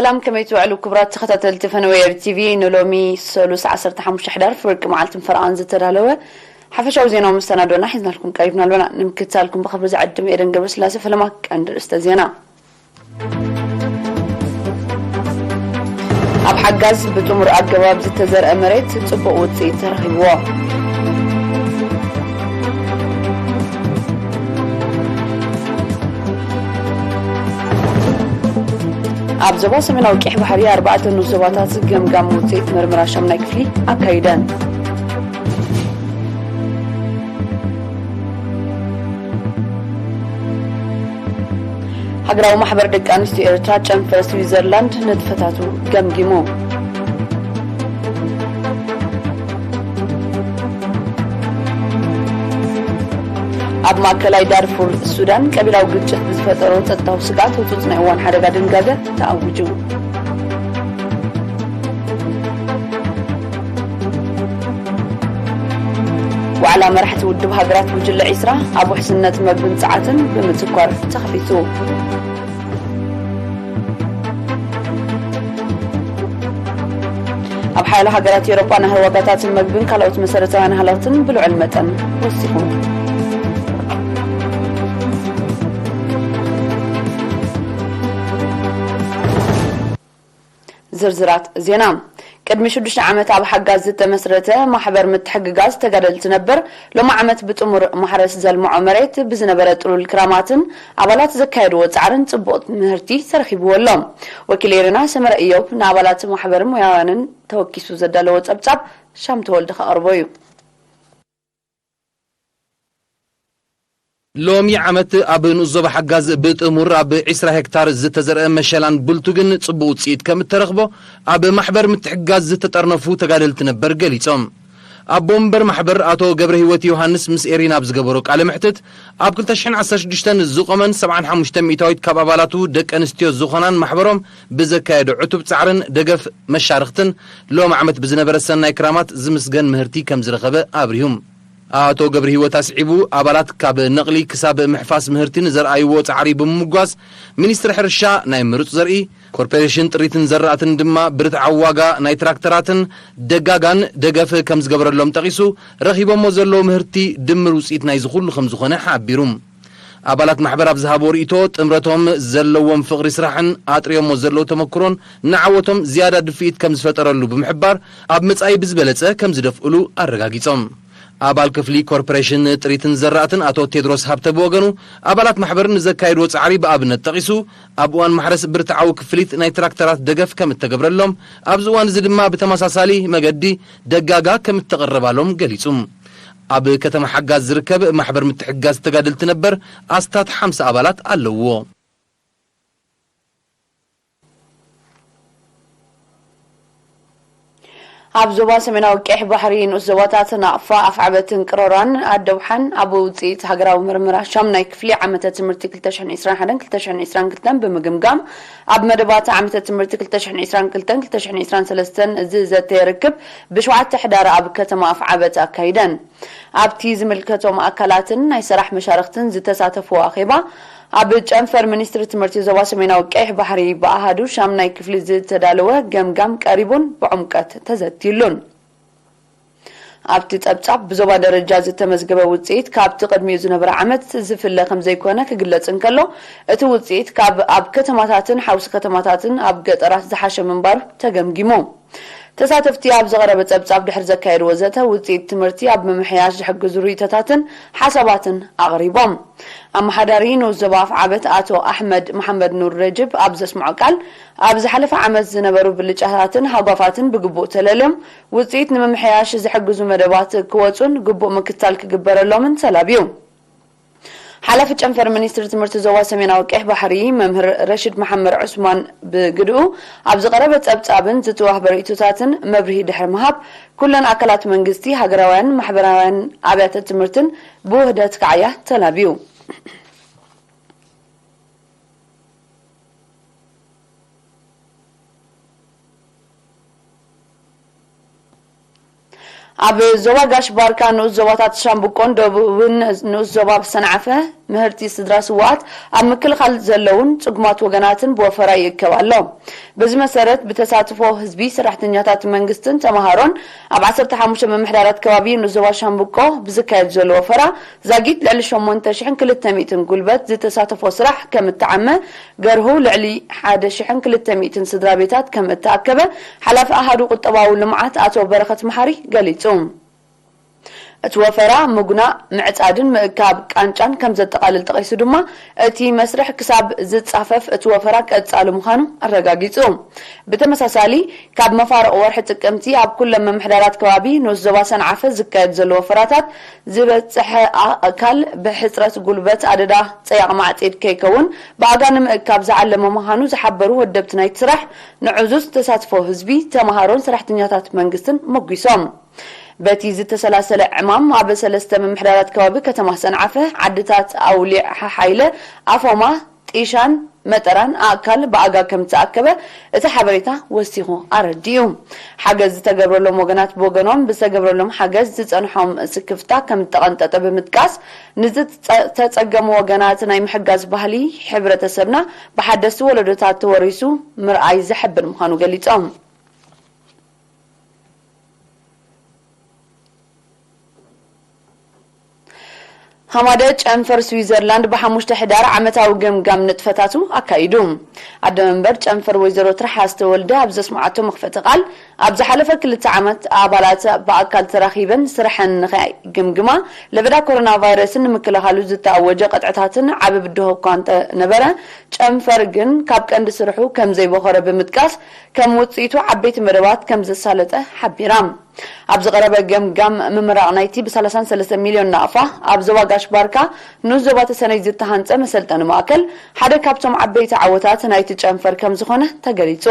ሰላም፣ ከመይ ትውዕሉ ክቡራት ተኸታተልቲ ፈነወ ኤር ቲቪ? ንሎሚ ሰሉስ ዓሰርተ ሓሙሽተ ሕዳር ፍርቂ መዓልትን ፈረቓን ዝተዳለወ ሓፈሻዊ ዜናዊ መሰናዶና ሒዝናልኩም ቀሪብና ኣሎና። ንምክትታልኩም ብኽብሪ ዝዕድም ኤደን ገብረስላሴ። ፈለማ ቀንዲ ርእስተ ዜና። ኣብ ሓጋዝ ብጥሙር ኣገባብ ዝተዘርአ መሬት ጽቡቕ ውጽኢት ተረኺብዎ። ኣብ ዞባ ሰሜናዊ ቀይሕ ባሕሪ ኣርባዕተ ንኡስ ዞባታት ገምጋም ውጽኢት ምርምራ ሻምናይ ክፍሊ ኣካይደን። ሃገራዊ ማሕበር ደቂ ኣንስትዮ ኤርትራ ጨንፈር ስዊዘርላንድ ንጥፈታቱ ገምጊሙ። ኣብ ማእከላይ ዳርፉር ሱዳን ቀቢላዊ ግጭት ብዝፈጠሮ ጸጥታዊ ስግኣት ህጹጽ ናይ እዋን ሓደጋ ድንጋገ ተኣዊጁ። ዋዕላ መራሕቲ ውድብ ሃገራት ጉጅለ ዒስራ ኣብ ውሕስነት መግብን ጸዓትን ብምትኳር ተኸፊቱ። ኣብ ሓያሎ ሃገራት ኤውሮጳ ናህሪ ዋጋታትን መግብን ካልኦት መሰረታውያን ሃለኽትን ብልዑል መጠን ወሲኹ። ዝርዝራት ዜና። ቅድሚ ሽዱሽተ ዓመት ኣብ ሓጋዝ ዝተመስረተ ማሕበር ምትሕግጋዝ ተጋደልቲ ነበር፣ ሎሚ ዓመት ብጥሙር ማሕረስ ዘልምዖ መሬት ብዝነበረ ጥሉል ክራማትን ኣባላት ዘካየድዎ ጻዕርን ጽቡቕ ምህርቲ ተረኺብዎ ኣሎ። ወኪል ኤሪና ሰመረ እዮብ ንኣባላት ማሕበርን ሞያውያንን ተወኪሱ ዘዳለዎ ጸብጻብ ሻም ተወልደ ከቕርቦ እዩ። ሎሚ ዓመት ኣብ ንኡስ ዞባ ሓጋዝ ብጥሙር ኣብ ዒስራ ሄክታር ዝተዘርአ መሸላን ብልቱግን ጽቡቕ ውጽኢት ከም እተረኽቦ ኣብ ማሕበር ምትሕግጋዝ ዝተጠርነፉ ተጋደልቲ ነበር ገሊጾም። ኣቦ መንበር ማሕበር ኣቶ ገብረ ህይወት ዮሃንስ ምስ ኤሪና ኣብ ዝገበሮ ቃለ መሕትት፣ ኣብ ክልተ ሽሕን ዓሰርተ ሽዱሽተን ዝቖመን ሰብዓን ሓሙሽተ ሚእታዊት ካብ ኣባላቱ ደቂ ኣንስትዮ ዝኾናን ማሕበሮም ብዘካየዶ ዕቱብ ጻዕርን ደገፍ መሻርኽትን ሎም ዓመት ብዝነበረ ሰናይ ክራማት ዝምስገን ምህርቲ ከም ዝረኸበ ኣብሪሁ። ኣቶ ገብረ ህይወት ኣስዒቡ፣ ኣባላት ካብ ነቕሊ ክሳብ ምሕፋስ ምህርቲ ንዘርኣይዎ ጻዕሪ ብምምጓስ፣ ሚኒስትሪ ሕርሻ ናይ ምሩጽ ዘርኢ፣ ኮርፖሬሽን ጥሪትን ዘራእትን ድማ ብርትዓዊ ዋጋ ናይ ትራክተራትን ደጋጋን ደገፍ ከም ዝገበረሎም ጠቒሱ፣ ረኺቦሞ ዘለዉ ምህርቲ ድምር ውጽኢት ናይዚ ኩሉ ከም ዝኾነ ሓቢሩ። ኣባላት ማሕበር ኣብ ዝሃብዎ ርእይቶ፣ ጥምረቶም ዘለዎም ፍቕሪ ስራሕን ኣጥርዮሞ ዘለዉ ተመክሮን ንዓወቶም ዝያዳ ድፍኢት ከም ዝፈጠረሉ ብምሕባር፣ ኣብ መጻኢ ብዝበለጸ ከም ዝደፍእሉ ኣረጋጊጾም። ኣባል ክፍሊ ኮርፖሬሽን ጥሪትን ዘራእትን ኣቶ ቴድሮስ ሃብተ ብወገኑ፣ ኣባላት ማሕበር ንዘካየድዎ ጻዕሪ ብኣብነት ጠቒሱ፣ ኣብ እዋን ማሕረስ ብርትዓዊ ክፍሊት ናይ ትራክተራት ደገፍ ከም እተገብረሎም፣ ኣብዚ እዋን እዚ ድማ ብተመሳሳሊ መገዲ ደጋጋ ከም እተቐረባሎም ገሊጹ። ኣብ ከተማ ሓጋዝ ዝርከብ ማሕበር ምትሕግጋዝ ተጋደልቲ ነበር ኣስታት ሓምሳ ኣባላት ኣለውዎ። ኣብ ዞባ ሰሜናዊ ቀይሕ ባሕሪ ንኡስ ዞባታት ናቕፋ፣ ኣፍዓበትን ቅሮራን ኣደውሓን ኣብ ውፅኢት ሃገራዊ ምርምራ ሻምናይ ክፍሊ ዓመተ ትምህርቲ ክልተ ሽሕን ዕስራን ሓደን ክልተ ሽሕን ዕስራን ክልተን ብምግምጋም ኣብ መደባት ዓመተ ትምህርቲ ክልተ ሽሕን ዕስራን ክልተን ክልተ ሽሕን ዕስራን ሰለስተን ዝዘተ ርክብ ብሸውዓተ ሕዳር ኣብ ከተማ ኣፍዓበት ኣካይደን። ኣብቲ ዝምልከቶም ኣካላትን ናይ ሰራሕ መሻርኽትን ዝተሳተፍዎ ኣኼባ፣ ኣብ ጨንፈር ሚኒስትሪ ትምህርቲ ዞባ ሰሜናዊ ቀይሕ ባሕሪ ብኣሃዱ ሻምናይ ክፍሊ ዝተዳለወ ገምጋም ቀሪቡን ብዕምቀት ተዘትዩሉን። ኣብቲ ጸብጻብ ብዞባ ደረጃ ዝተመዝገበ ውጽኢት ካብቲ ቅድሚኡ ዝነበረ ዓመት ዝፍለ ከም ዘይኮነ ክግለጽ እንከሎ፣ እቲ ውጽኢት ካብ ኣብ ከተማታትን ሓውሲ ከተማታትን ኣብ ገጠራት ዝሓሸ ምንባሩ ተገምጊሙ። ተሳተፍቲ ኣብ ዝቐረበ ጸብጻብ ድሕሪ ዘካየድዎ ዘተ፣ ውጽኢት ትምህርቲ ኣብ ምምሕያሽ ዝሕግዙ ርእይቶታትን ሓሳባትን ኣቕሪቦም። ኣመሓዳሪ ንኡስ ዞባ ኣፍዓበት ኣቶ ኣሕመድ መሓመድ ኑር ረጅብ ኣብ ዘስምዖ ቃል፣ ኣብ ዝሓለፈ ዓመት ዝነበሩ ብልጫታትን ሃጓፋትን ብግቡእ ተለልዮም፣ ውጽኢት ንምምሕያሽ ዝሕግዙ መደባት ክወጹን ግቡእ ምክትታል ክግበረሎምን ተላብዩ። ሓላፊ ጨንፈር ሚኒስትሪ ትምህርቲ ዞባ ሰሜናዊ ቀይሕ ባሕሪ መምህር ረሽድ መሓመድ ዑስማን ብግድኡ፣ ኣብ ዝቐረበ ጸብጻብን ዝተዋህበ ርእይቶታትን መብርሂ ድሕሪ ምሃብ፣ ኩለን ኣካላት መንግስቲ፣ ሃገራውያን ማሕበራውያን ኣብያተ ትምህርትን ብውህደት ክዓያ ተላብዩ። ኣብ ዞባ ጋሽ ባርካ ንኡስ ዞባታት ሻምብቆን ደቡብን ንኡስ ዞባ ሰንዓፈ ምህርቲ ስድራ ስውኣት ኣብ ምክልኻል ዘለውን ጽጉማት ወገናትን ብወፈራ ይእከብ ኣሎ። በዚ መሰረት ብተሳትፎ ህዝቢ፣ ሰራሕተኛታት መንግስትን ተምሃሮን ኣብ ዓሰርተ ሓሙሽተ ምምሕዳራት ከባቢ ንኡስ ዞባ ሻምብቆ ብዝካየድ ዘሎ ወፈራ ዛጊት ልዕሊ ሸሞንተ ሽሕን ክልተ ሚእትን ጉልበት ዝተሳተፎ ስራሕ ከም እተዓመ ገርሁ ልዕሊ ሓደ ሽሕን ክልተ ሚእትን ስድራ ቤታት ከም እተኣከበ ሓላፊ ኣሃዱ ቁጠባዊ ልምዓት ኣቶ በረኸት መሓሪ ገሊጹ። እቲ ወፈራ ምጉናእ፣ ምዕጻድን ምእካብ ቃንጫን ከም ዘጠቓልል ጠቒሱ ድማ፣ እቲ መስርሕ ክሳብ ዝጻፈፍ እቲ ወፈራ ቀጻሊ ምዃኑ ኣረጋጊጹ። ብተመሳሳሊ፣ ካብ መፋርቕ ወርሒ ጥቅምቲ ኣብ ኩለን ምምሕዳራት ከባቢ ንኡስ ዞባ ሰንዓፈ ዝካየድ ዘሎ ወፈራታት ዝበጽሐ ኣካል ብሕጽረት ጉልበት ኣደዳ ጸያቕ ማዕጺድ ከይከውን ብኣጋ ንምእካብ ዝዓለመ ምዃኑ ዝሓበሩ ወደብቲ ናይቲ ስራሕ ንዕዙዝ ተሳትፎ ህዝቢ፣ ተምሃሮን ሰራሕተኛታት መንግስትን ሞጒሶም። በቲ ዝተሰላሰለ ዕማም ኣብ ሰለስተ ምምሕዳራት ከባቢ ከተማ ሰንዓፈ፣ ዓድታት ኣውሊዕ፣ ሓሓይለ፣ ኣፎማ፣ ጢሻን መጠራን ኣእካል ብኣጋ ከም ዝተኣከበ እቲ ሓበሬታ ወሲኹ ኣረዲኡ። ሓገዝ ዝተገብረሎም ወገናት ብወገኖም ብዝተገብረሎም ሓገዝ ዝጸንሖም ስክፍታ ከም ዝተቐንጠጠ ብምጥቃስ፣ ንዝተጸገሙ ወገናት ናይ ምሕጋዝ ባህሊ ሕብረተሰብና ብሓደስቲ ወለዶታት ተወሪሱ ምርኣይ ዘሕብን ምዃኑ ገሊጾም። ሃማደ ጨንፈር ስዊዘርላንድ ብሓሙሽተ ሕዳር ዓመታዊ ገምጋም ንጥፈታቱ ኣካይዱ። ኣደ መንበር ጨንፈር ወይዘሮ ትርሓስ ተወልደ ኣብ ዘስምዓቶ መኽፈቲ ቃል፣ ኣብ ዝሓለፈ ክልተ ዓመት ኣባላት ብኣካል ተራኺበን ስርሐን ንኸይግምግማ ለበዳ ኮሮና ቫይረስን ንምክልኻሉ ዝተኣወጀ ቅጥዕታትን ዓቢ ብድሆ እኳ እንተነበረ፣ ጨንፈር ግን ካብ ቀንዲ ስርሑ ከም ዘይበኾረ ብምጥቃስ፣ ከም ውጽኢቱ ዓበይቲ መደባት ከም ዘሳለጠ ሓቢራ። ኣብ ዝቐረበ ገምጋም ምምራቕ ናይቲ ብ ሰላሳን ሰለስተ ሚልዮን ናቕፋ ኣብ ዞባ ጋሽ ባርካ ንኡስ ዞባ ተሰነይ ዝተሃንጸ መሰልጠኒ ማእከል ሓደ ካብቶም ዓበይቲ ዓወታት ናይቲ ጨንፈር ከም ዝኾነ ተገሊጹ።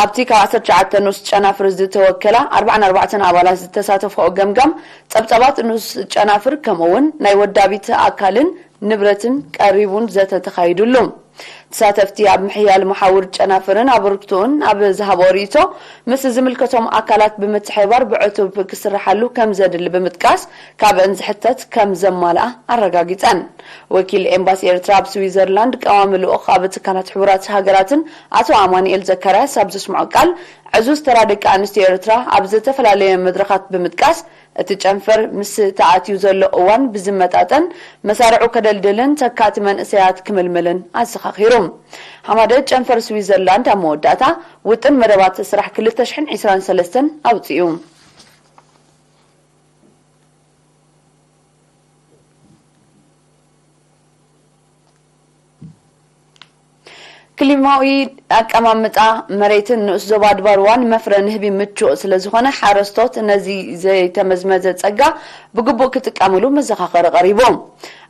ኣብቲ ካብ ዓሰርተ ትሽዓተ ንኡስ ጨናፍር ዝተወከላ ኣርባዓን ኣርባዕተን ኣባላት ዝተሳተፍኦ ገምጋም ጸብጻባት ንኡስ ጨናፍር ከምኡ እውን ናይ ወዳቢት ኣካልን ንብረትን ቀሪቡን ዘተ ተኻይዱሉ። ተሳተፍቲ ኣብ ምሕያል መሓውር ጨናፍርን ኣበርክቶኡን ኣብ ዝሃብኦ ርእይቶ፣ ምስ ዝምልከቶም ኣካላት ብምትሕብባር ብዕቱብ ክስርሓሉ ከም ዘድሊ ብምጥቃስ፣ ካብአን ዝሕተት ከም ዘማልኣ ኣረጋጊጸን። ወኪል ኤምባሲ ኤርትራ ኣብ ስዊዘርላንድ ቀዋሚ ልኡኽ ኣብ ትካላት ሕቡራት ሃገራትን ኣቶ ኣማኑኤል ዘካርያስ ኣብ ዘስምዖ ቃል፣ ዕዙዝ ተራ ደቂ ኣንስትዮ ኤርትራ ኣብ ዝተፈላለየ መድረኻት ብምጥቃስ፣ እቲ ጨንፈር ምስ ተኣትዩ ዘሎ እዋን ብዝመጣጠን መሳርዑ ከደልድልን ተካእቲ መንእሰያት ክምልምልን ኣዘኻኺሩ። ሓማደ ጨንፈር ስዊዘርላንድ ኣብ መወዳእታ ውጥን መደባት ስራሕ ክልተ ሽሕን ዕስራን ሰለስተን ኣውጺኡ። ክሊማዊ ኣቀማምጣ መሬትን ንኡስ ዞባ ኣድባርዋ ንመፍረ ንህቢ ምቹእ ስለ ዝኾነ፣ ሓረስቶት ነዚ ዘይተመዝመዘ ጸጋ ብግቡእ ክጥቀምሉ መዘኻኸሪ ቀሪቡ።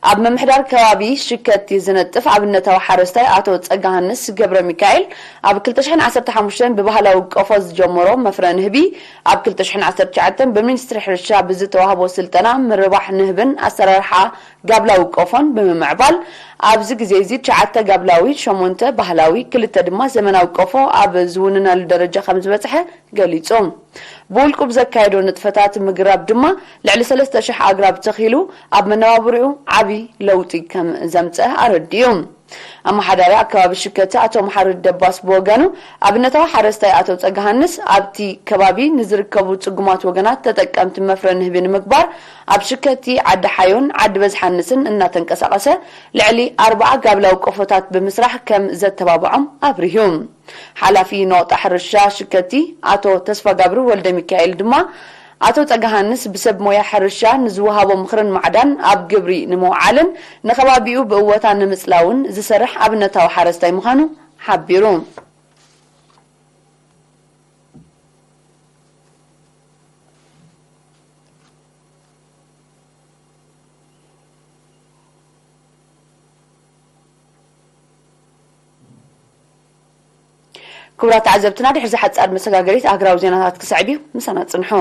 ኣብ ምምሕዳር ከባቢ ሽከቲ ዝነጥፍ ኣብነታዊ ሓረስታይ ኣቶ ጸጋሃንስ ገብረ ሚካኤል፣ ኣብ ክልተ ሽሕን ዓሰርተ ሓሙሽተን ብባህላዊ ቆፎ ዝጀመሮ መፍረ ንህቢ፣ ኣብ ክልተ ሽሕን ዓሰርተ ትሽዓተን ብሚኒስትሪ ሕርሻ ብዝተዋህቦ ስልጠና ምርባሕ ንህብን ኣሰራርሓ ጋብላዊ ቆፎን ብምምዕባል፣ ኣብዚ ግዜ እዚ ትሽዓተ ጋብላዊ፣ ሸሞንተ ባህላዊ፣ ክልተ ድማ ዘመናዊ ቆፎ ኣብ ዝውንነሉ ደረጃ ከም ዝበጽሐ ገሊጹ። ብውልቁ ብዘካየዶ ንጥፈታት ምግራብ ድማ ልዕሊ ሰለስተ ሽሕ ኣግራብ ተኺሉ ኣብ መነባብርኡ ዓቢ ለውጢ ከም ዘምጸ ኣረዲኡ። ኣመሓዳሪ ኣከባቢ ሽከቲ ኣቶ መሓሪ ደባስ ብወገኑ፣ ኣብነታዊ ሓረስታይ ኣቶ ጸጋሃንስ ኣብቲ ከባቢ ንዝርከቡ ጽጉማት ወገናት ተጠቀምቲ መፍረ ንህቢ ንምግባር ኣብ ሽከቲ ዓዲ ሓዮን ዓዲ በዝሓንስን እናተንቀሳቐሰ ልዕሊ ኣርባዓ ጋብላዊ ቆፎታት ብምስራሕ ከም ዘተባብዖም ኣብሪሁ። ሓላፊ ነቑጣ ሕርሻ ሽከቲ ኣቶ ተስፋጋብር ወልደ ሚካኤል ድማ፣ ኣቶ ጸጋሃንስ ብሰብ ሞያ ሕርሻ ንዝወሃቦ ምኽርን ማዕዳን ኣብ ግብሪ ንምውዓልን ንኸባቢኡ ብእወታ ንምጽላውን ዝሰርሕ ኣብነታዊ ሓረስታይ ምዃኑ ሓቢሩ። ክቡራት ተዓዘብትና፣ ድሕሪ እዚ ሓጻር መሰጋገሪት ኣህጉራዊ ዜናታት ክስዕብ እዩ። ምሳና ጽንሑ።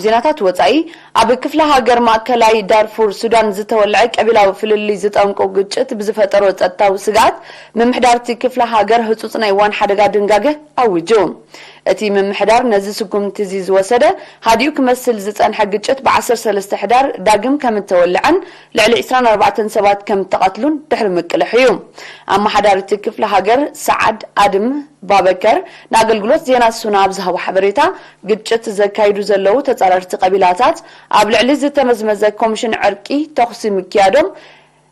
ዜናታት ወጻኢ። ኣብ ክፍለ ሃገር ማእከላይ ዳርፉር ሱዳን ዝተወልዐ ቀቢላዊ ፍልልይ ዝጠንቁ ግጭት ብዝፈጠሮ ጸጥታዊ ስግኣት፣ ምምሕዳር እቲ ክፍለ ሃገር ህጹጽ ናይ እዋን ሓደጋ ድንጋገ ኣዊጁ። እቲ ምምሕዳር ነዚ ስጉምቲ እዚ ዝወሰደ፣ ሃዲኡ ክመስል ዝጸንሐ ግጭት ብ ዓሰርተ ሰለስተ ሕዳር ዳግም ከም እተወልዐን ልዕሊ ዕስራን ኣርባዕተን ሰባት ከም እተቐትሉን ድሕሪ ምቅልሕ እዩ። ኣመሓዳሪ እቲ ክፍለ ሃገር ሰዓድ ኣድም ባበከር ንኣገልግሎት ዜና ሱና ኣብ ዝሃቦ ሓበሬታ፣ ግጭት ዘካይዱ ዘለዉ ተጻረርቲ ቀቢላታት ኣብ ልዕሊ ዝተመዝመዘ ኮሚሽን ዕርቂ ተኹሲ ምክያዶም፣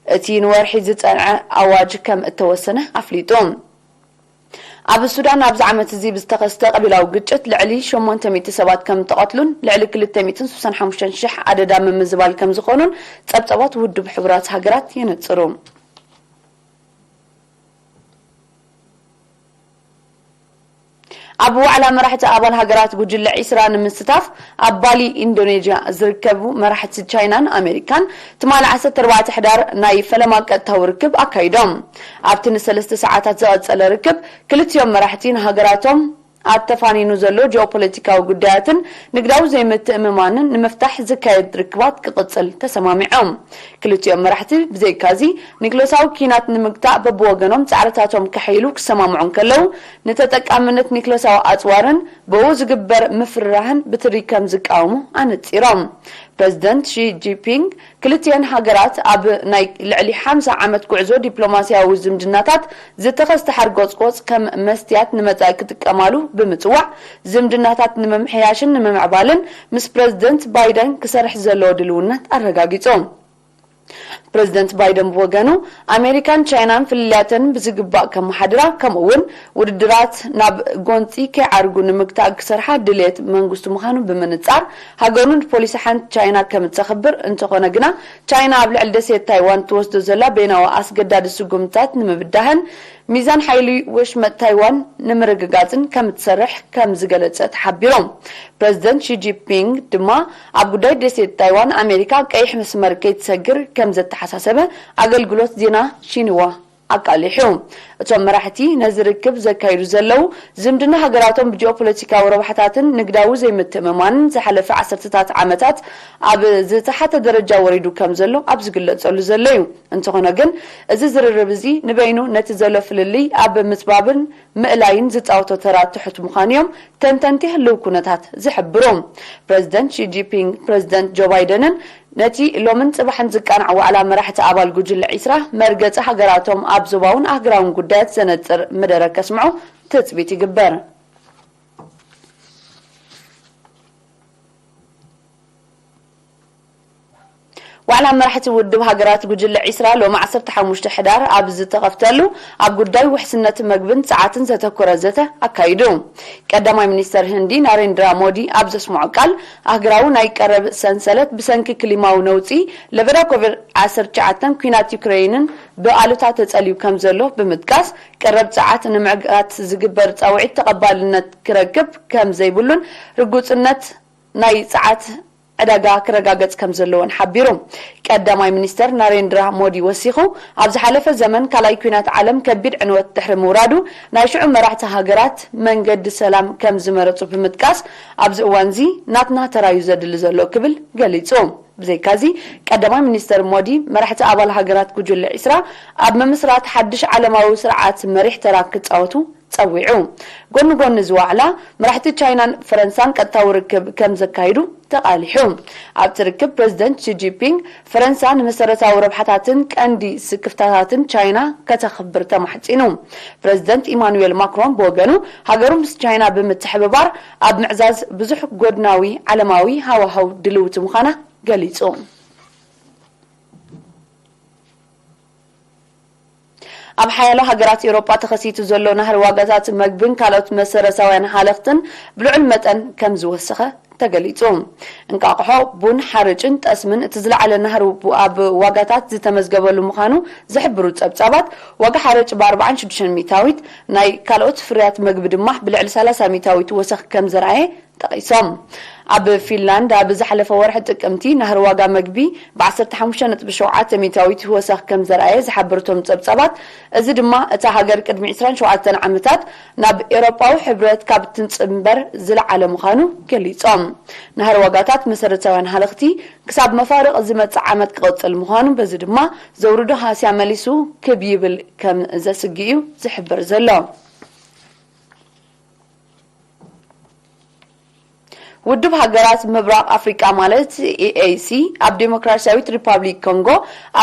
እቲ ንወርሒ ዝጸንዐ ኣዋጅ ከም እተወሰነ ኣፍሊጡ። ኣብ ሱዳን ኣብዚ ዓመት እዚ ብዝተኸስተ ቀቢላዊ ግጭት ልዕሊ ሸሞንተ ሚእቲ ሰባት ከም እተቐትሉን ልዕሊ ክልተ ሚእትን ስሳን ሓሙሽተን ሽሕ ኣደዳ ምምዝባል ከም ዝኾኑን ጸብጻባት ውድብ ሕቡራት ሃገራት የነጽሩ። ኣብ ዋዕላ መራሕቲ ኣባል ሃገራት ጉጅለ ዒስራ ንምስታፍ ኣብ ባሊ ኢንዶኔዥያ ዝርከቡ መራሕቲ ቻይናን ኣሜሪካን ትማሊ ዓሰርተ ኣርባዕተ ሕዳር ናይ ፈለማ ቀጥታዊ ርክብ ኣካይዶም። ኣብቲ ንሰለስተ ሰዓታት ዝቐጸለ ርክብ ክልቲኦም መራሕቲ ንሃገራቶም ኣተፋኒኑ ዘሎ ጂኦፖለቲካዊ ጉዳያትን ንግዳዊ ዘይምትእምማንን ንምፍታሕ ዝካየድ ርክባት ክቕጽል ተሰማሚዖም። ክልቲኦም መራሕቲ ብዘይካዚ ኒክለሳዊ ኪናት ንምግታእ በብወገኖም ጻዕርታቶም ከሐይሉ ክሰማምዑ እንከለዉ፣ ንተጠቃምነት ኒክለሳዊ ኣጽዋርን ብኡ ዝግበር ምፍርራህን ብትሪ ከም ዝቃወሙ ኣነጺሮም። ፕረዚደንት ሺ ጂንፒንግ ክልቲኤን ሃገራት ኣብ ናይ ልዕሊ ሓምሳ ዓመት ጉዕዞ ዲፕሎማስያዊ ዝምድናታት ዝተኸስተ ሓርጎጽጎጽ ከም መስትያት ንመጻኢ ክጥቀማሉ ብምጽዋዕ፣ ዝምድናታት ንምምሕያሽን ንምምዕባልን ምስ ፕረዚደንት ባይደን ክሰርሕ ዘለዎ ድልውነት ኣረጋጊጹ። ፕረዚደንት ባይደን ብወገኑ፣ ኣሜሪካን ቻይናን ፍልልያተን ብዝግባእ ከመሓድራ፣ ከምኡ እውን ውድድራት ናብ ጎንጺ ከይዓርጉ ንምግታእ ክሰርሓ ድልየት መንግስቱ ምዃኑ ብምንጻር፣ ሃገሩ ንፖሊሲ ሓንቲ ቻይና ከም እተኽብር፣ እንተኾነ ግና ቻይና ኣብ ልዕሊ ደሴት ታይዋን ትወስዶ ዘላ በይናዊ ኣስገዳዲ ስጉምትታት ንምብዳህን ሚዛን ሓይሊ ወሽመጥ ታይዋን ንምርግጋጽን ከም እትሰርሕ ከም ዝገለጸ ተሓቢሩ። ፕረዚደንት ሺ ጂንፒንግ ድማ ኣብ ጉዳይ ደሴት ታይዋን ኣሜሪካ ቀይሕ መስመር ከይትሰግር ከም ዘተሓሳሰበ ኣገልግሎት ዜና ሺንዋ ኣቃሊሑ። እቶም መራሕቲ ነዚ ርክብ ዘካይዱ ዘለዉ፣ ዝምድና ሃገራቶም ብጂኦፖለቲካዊ ረብሓታትን ንግዳዊ ዘይምትእምማንን ዝሓለፈ ዓሰርተታት ዓመታት ኣብ ዝተሓተ ደረጃ ወሪዱ ከም ዘሎ ኣብ ዝግለጸሉ ዘሎ እዩ። እንተኾነ ግን፣ እዚ ዝርርብ እዚ ንበይኑ ነቲ ዘሎ ፍልልይ ኣብ ምጽባብን ምእላይን ዝጻወቶ ተራ ትሑት ምዃኑ እዮም ተንተንቲ ህልው ኩነታት ዝሕብሩ። ፕረዚደንት ሺ ጂንፒንግ ፕረዚደንት ጆ ባይደንን ነቲ ሎምን ጽባሕን ዝቃናዕ ዋዕላ መራሕቲ ኣባል ጉጅለ ዒስራ መርገጺ ሃገራቶም ኣብ ዞባውን ኣህጉራውን ጉዳያት ዘነጽር መደረ ከስምዑ ትጽቢት ይግበር። ዋዕላ መራሕቲ ውድብ ሃገራት ጉጅለ ዒስራ ሎሚ ዓሰርተ ሓሙሽተ ሕዳር ኣብ ዝተኸፍተሉ፣ ኣብ ጉዳይ ውሕስነት መግብን ጸዓትን ዘተኮረ ዘተ ኣካይዱ። ቀዳማይ ሚኒስተር ህንዲ ናሬንድራ ሞዲ ኣብ ዘስምዖ ቃል፣ ኣህጉራዊ ናይ ቀረብ ሰንሰለት ብሰንኪ ክሊማዊ ነውጺ፣ ለበዳ ኮቪድ ዓሰርተ ትሽዓተ፣ ኲናት ዩክረይንን ብኣሉታ ተጸልዩ ከም ዘሎ ብምጥቃስ፣ ቀረብ ጸዓት ንምዕጋት ዝግበር ጻውዒት ተቐባልነት ክረክብ ከም ዘይብሉን ርጉጽነት ናይ ጸዓት ዕዳጋ ክረጋገጽ ከም ዘለዎን ሓቢሩ። ቀዳማይ ሚኒስተር ናሬንድራ ሞዲ ወሲኹ፣ ኣብ ዝሓለፈ ዘመን ካልኣይ ኲናት ዓለም ከቢድ ዕንወት ድሕሪ ምውራዱ፣ ናይ ሽዑ መራሕቲ ሃገራት መንገዲ ሰላም ከም ዝመረጹ ብምጥቃስ፣ ኣብዚ እዋንዚ ናትና ተራዩ ዘድሊ ዘሎ ክብል ገሊጹ። ብዘይካዚ፣ ቀዳማይ ሚኒስተር ሞዲ መራሕቲ ኣባል ሃገራት ጉጅለ ዒስራ ኣብ ምምስራት ሓድሽ ዓለማዊ ስርዓት መሪሕ ተራ ክጻወቱ ጸዊዑ። ጎኒ ጎኒ እዚ ዋዕላ፣ መራሕቲ ቻይናን ፈረንሳን ቀጥታዊ ርክብ ከም ዘካይዱ ተቓሊሑ። ኣብቲ ርክብ ፕረዚደንት ሺ ጂንፒንግ፣ ፈረንሳ ንመሰረታዊ ረብሓታትን ቀንዲ ስክፍታታትን ቻይና ከተኽብር ተማሕጺኑ። ፕረዚደንት ኢማኑኤል ማክሮን ብወገኑ፣ ሃገሩ ምስ ቻይና ብምትሕብባር ኣብ ምዕዛዝ ብዙሕ ጎድናዊ ዓለማዊ ሃዋህው ድልውቲ ምዃና ገሊጹ። ኣብ ሓያሎ ሃገራት ኤውሮጳ ተኸሲቱ ዘሎ ናህሪ ዋጋታት መግብን ካልኦት መሰረታውያን ሃለኽትን ብልዑል መጠን ከም ዝወሰኸ ተገሊጹ። እንቃቑሖ፣ ቡን፣ ሓርጭን ጠስምን እቲ ዝለዓለ ናህሪ ኣብ ዋጋታት ዝተመዝገበሉ ምዃኑ ዝሕብሩ ጸብጻባት፣ ዋጋ ሓርጭ ብ ኣርባዓን ሽዱሽተን ሚእታዊት፣ ናይ ካልኦት ፍርያት መግቢ ድማ ብልዕሊ ሰላሳ ሚእታዊት ወሰኽ ከም ዘርኣየ ጠቒሶም። ኣብ ፊንላንድ ኣብ ዝሓለፈ ወርሒ ጥቅምቲ ናህሪ ዋጋ መግቢ ብ ዓሰርተ ሓሙሽተ ነጥቢ ሸውዓተ ሚእታዊት ወሰኽ ከም ዘርኣየ ዝሓበሩ እቶም ጸብጻባት፣ እዚ ድማ እታ ሃገር ቅድሚ ዕስራን ሸውዓተን ዓመታት ናብ ኤውሮጳዊ ሕብረት ካብ ትጽንበር ዝለዓለ ምዃኑ ገሊጾም። ናህሪ ዋጋታት መሰረታውያን ሃለኽቲ ክሳብ መፋርቕ ዝመጽእ ዓመት ክቕጽል ምዃኑ፣ በዚ ድማ ዘውርዶ ሃስያ መሊሱ ክብ ይብል ከም ዘስግእ እዩ ዝሕበር ዘሎ። ውድብ ሃገራት ምብራቕ ኣፍሪቃ ማለት ኢኤሲ ኣብ ዴሞክራሲያዊት ሪፓብሊክ ኮንጎ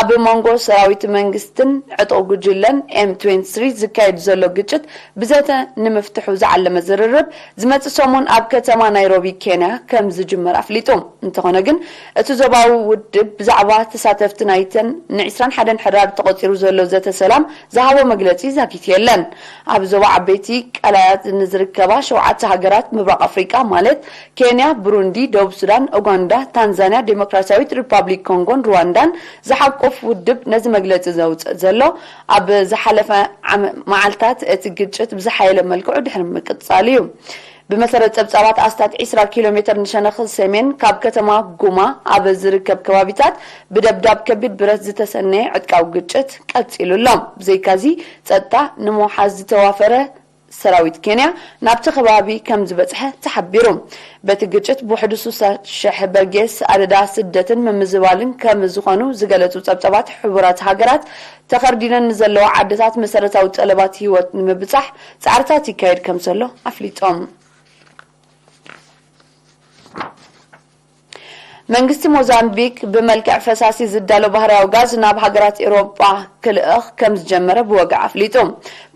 ኣብ መንጎ ሰራዊት መንግስትን ዕጡቕ ጉጅለን ኤም ትዌንቲ ስሪ ዝካየድ ዘሎ ግጭት ብዘተ ንምፍትሑ ዝዓለመ ዝርርብ ዝመጽእ ሰሙን ኣብ ከተማ ናይሮቢ ኬንያ ከም ዝጅመር ኣፍሊጡ። እንተኾነ ግን እቲ ዞባዊ ውድብ ብዛዕባ ተሳተፍቲ ናይተን ን ዕስራን ሓደን ሕዳር ተቖጺሩ ዘሎ ዘተ ሰላም ዝሃቦ መግለጺ ዛጊት የለን። ኣብ ዞባ ዓበይቲ ቀላያት ንዝርከባ ሸውዓተ ሃገራት ምብራቕ ኣፍሪቃ ማለት ኬንያ፣ ብሩንዲ፣ ደቡብ ሱዳን፣ ኡጋንዳ፣ ታንዛንያ፣ ዴሞክራሲያዊት ሪፓብሊክ ኮንጎን ሩዋንዳን ዝሓቁፍ ውድብ ነዚ መግለጺ ዘውፅእ ዘሎ ኣብ ዝሓለፈ ዓመ- መዓልታት እቲ ግጭት ብዝሓየለ መልክዑ ድሕሪ ምቅጻል እዩ። ብመሰረት ጸብጻባት ኣስታት ዕስራ ኪሎ ሜትር ንሸነኽ ሰሜን ካብ ከተማ ጉማ ኣብ ዝርከብ ከባቢታት ብደብዳብ ከቢድ ብረት ዝተሰነየ ዕጥቃዊ ግጭት ቀጺሉ ኣሎ። ብዘይካዚ ጸጥታ ንምውሓዝ ዝተዋፈረ ሰራዊት ኬንያ ናብቲ ከባቢ ከም ዝበጽሐ ተሓቢሩ። በቲ ግጭት ብውሕዱ ስሳ ሽሕ በርጌስ ኣደዳ ስደትን ምምዝባልን ከም ዝኾኑ ዝገለጹ ጸብጻባት ሕቡራት ሃገራት፣ ተኸርዲነን ንዘለዋ ዓድታት መሰረታዊ ጠለባት ህይወት ንምብጻሕ ጻዕርታት ይካየድ ከም ዘሎ ኣፍሊጦም። መንግስቲ ሞዛምቢክ ብመልክዕ ፈሳሲ ዝዳሎ ባህርያዊ ጋዝ ናብ ሃገራት ኤውሮጳ ክልእኽ ከም ዝጀመረ ብወግዒ ኣፍሊጡ።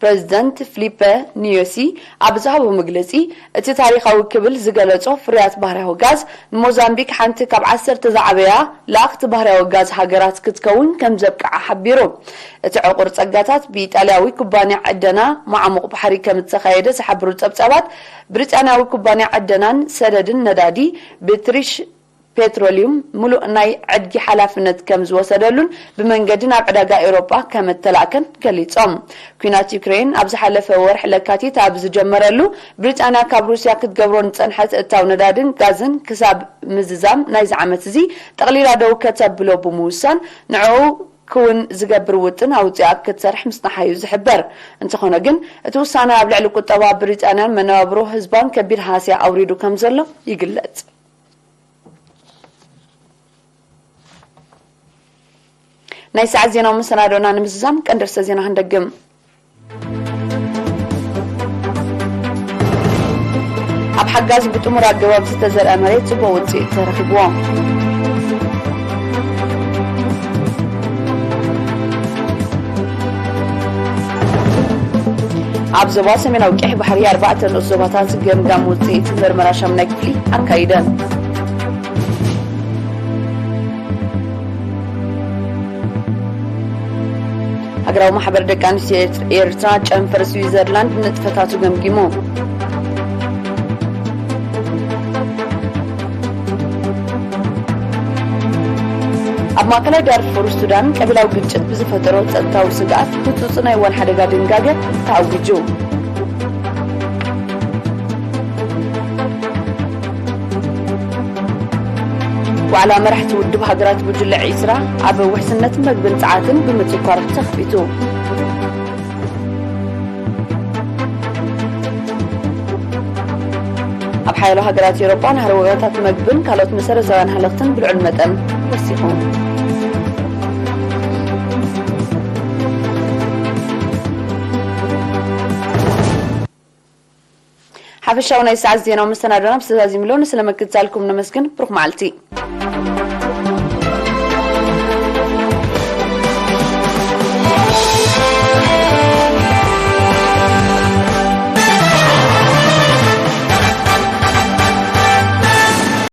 ፕረዚደንት ፍሊፐ ኒዮሲ ኣብ ዝሃቦ መግለጺ፣ እቲ ታሪኻዊ ክብል ዝገለጾ ፍርያት ባህርያዊ ጋዝ ንሞዛምቢክ ሓንቲ ካብ ዓሰርተ ዝዓበያ ለኣኽቲ ባህርያዊ ጋዝ ሃገራት ክትከውን ከም ዘብቅዓ ሓቢሩ። እቲ ዕቑር ጸጋታት ብኢጣልያዊ ኩባንያ ዕደና ማዕሙቕ ባሕሪ ከም እተኻየደ ዝሓብሩ ጸብጻባት፣ ብሪጣንያዊ ኩባንያ ዕደናን ሰደድን ነዳዲ ብትሪሽ ፔትሮሊዩም ምሉእ ናይ ዕድጊ ሓላፍነት ከም ዝወሰደሉን ብመንገዲ ናብ ዕዳጋ ኤውሮጳ ከም እተላእከን ገሊጾም። ኲናት ዩክሬን ኣብ ዝሓለፈ ወርሒ ለካቲት ኣብ ዝጀመረሉ፣ ብሪጣንያ ካብ ሩስያ ክትገብሮ ንጸንሐት እታው ነዳድን ጋዝን ክሳብ ምዝዛም ናይዚ ዓመት እዚ ጠቕሊላ ደው ከተብሎ ብምውሳን፣ ንዕኡ ክውን ዝገብር ውጥን ኣውጺኣ ክትሰርሕ ምጽናሓ እዩ ዝሕበር። እንተኾነ ግን፣ እቲ ውሳነ ኣብ ልዕሊ ቁጠባ ብሪጣንያን መነባብሮ ህዝባን ከቢድ ሃስያ ኣውሪዱ ከም ዘሎ ይግለጽ። ናይ ሰዓት ዜናዊ መሰናዶና ንምዝዛም ቀንዲ ርእሰ ዜና ክንደግም። ኣብ ሓጋዝ ብጥሙር ኣገባብ ዝተዘርአ መሬት ጽቡቕ ውጽኢት ተረኺብዎ። ኣብ ዞባ ሰሜናዊ ቀይሕ ባሕሪ ኣርባዕተ ንኡስ ዞባታት ገምጋም ውጽኢት ምርመራ ሻምናይ ክፍሊ ኣካይደ። ሃገራዊ ማሕበር ደቂ ኣንስትዮ ኤርትራ ጨንፈር ስዊዘርላንድ ንጥፈታቱ ገምጊሙ። ኣብ ማእከላይ ዳርፉር ሱዳን ቀቢላዊ ግጭት ብዝፈጠሮ ጸጥታዊ ስግኣት ህጹጽ ናይ እዋን ሓደጋ ድንጋገ ተኣዊጁ። ዋዕላ መራሕቲ ውድብ ሃገራት ጉጅለ ዒስራ ኣብ ውሕስነት መግብን ጸዓትን ብምትኳር ተኸፊቱ። ኣብ ሓያሎ ሃገራት ኤውሮጳ ናህሪ ዋጋታት መግብን ካልኦት መሰረታውያን ሃለኽትን ብልዑል መጠን ወሲኹ። ሓፈሻዊ ናይ ሰዓት ዜናዊ መሰናዶና ብዝተዛዚምሎ፣ ንስለ ምክትታልኩም ነመስግን። ብሩኽ መዓልቲ።